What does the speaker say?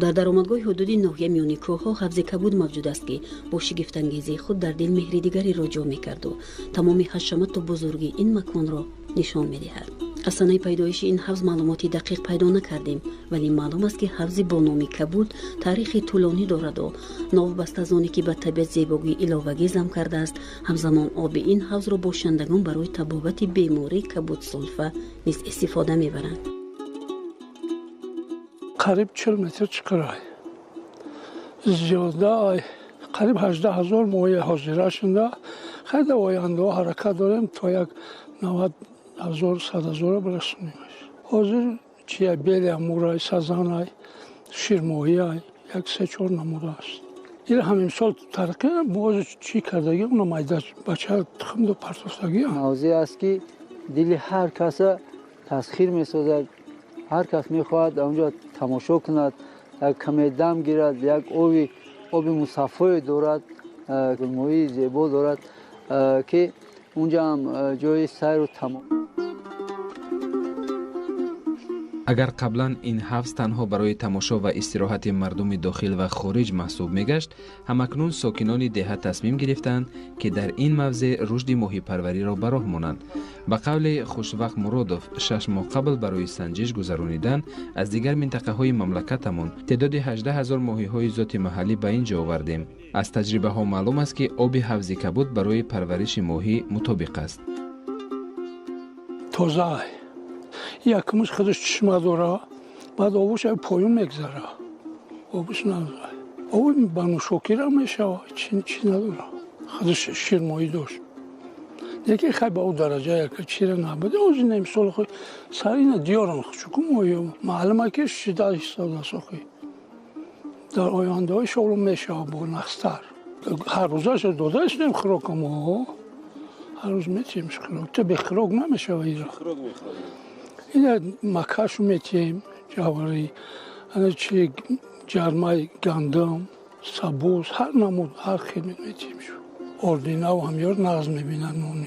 Дар даромадгоҳи ҳудуди ноҳия миёни кӯҳҳо ҳавзи Кабуд мавҷуд аст, ки бо шигифтангезии худ дар дил меҳри дигареро ҷо мекарду тамоми ҳашамату бузургии ин маконро нишон медиҳад. Аз санаи пайдоиши ин ҳавз маълумоти дақиқ пайдо накардем, вале маълум аст, ки ҳавзи бо номи Кабуд таърихи тӯлонӣ дораду новобаста аз оне ки ба табиат зебогии иловагӣ зам кардааст, ҳамзамон оби ин ҳавзро бошандагон барои табобати бемории кабудсулфа низ истифода мебаранд. Қариб 40 метр чиқирай, зиёда қариб 18 000 моҳии ҳозира шуда. Хайда, ояндаҳо ҳаракат дорем, то як 90 000, 100 000-ро бирасонимаш. Ҳозир чия: белый амурай, сазанай, ширмоҳиай, як се чор намуда аст. Ира ҳам имсол тараққӣ боз чӣ кардагӣ, уна майда бача тухмду партофтагӣ. Мавзеъ аст, ки дили ҳар каса тасхир месозад. Ҳар кас мехоҳад онҷо тамошо кунад, як каме дам гирад. Як оби мусаффое дорад, гулмоҳии зебо дорад, ки унҷа ҳам ҷои сайру тамошо. Агар қаблан ин ҳавз танҳо барои тамошо ва истироҳати мардуми дохил ва хориҷ маҳсуб мегашт, ҳамакнун сокинони деҳа тасмим гирифтаанд, ки дар ин мавзеъ рушди моҳипарвариро ба роҳ монанд. Ба қавли Хушвақт Муродов, 6 моҳ қабл барои санҷиш гузаронидан аз дигар минтақаҳои мамлакатамон теъдоди 18 ҳазор моҳиҳои зоти маҳаллӣ ба ин ҷо овардем. Аз таҷрибаҳо маълум аст, ки оби ҳавзи Кабуд барои парвариши моҳӣ мутобиқ аст. Тоза, якумш худаш чишма дора, баъд обуш поён мегзара. Обуш надора, оби ба нӯшокира мешава, чи надора. Худаш ширмоҳӣ дошт, лекин хай, ба ӯ дараҷа яка чира набуд. Озина имсол сарина диёрам чуку моҳи маълума, ки шида истода сохи. Дар ояндаҳо иншоалло мешава бо нақстар. Ҳар рӯзаша дода истем хӯрокамо, ҳар рӯз метиҳем хӯрок, та бе хӯрок намешава. Ира ина макашу метиҳем, ҷаварӣ, ана чи, ҷармаи гандум, сабуз, ҳар намуд, ҳар хел метиҳем. Ординаву ҳамёр нағз мебинад, нон.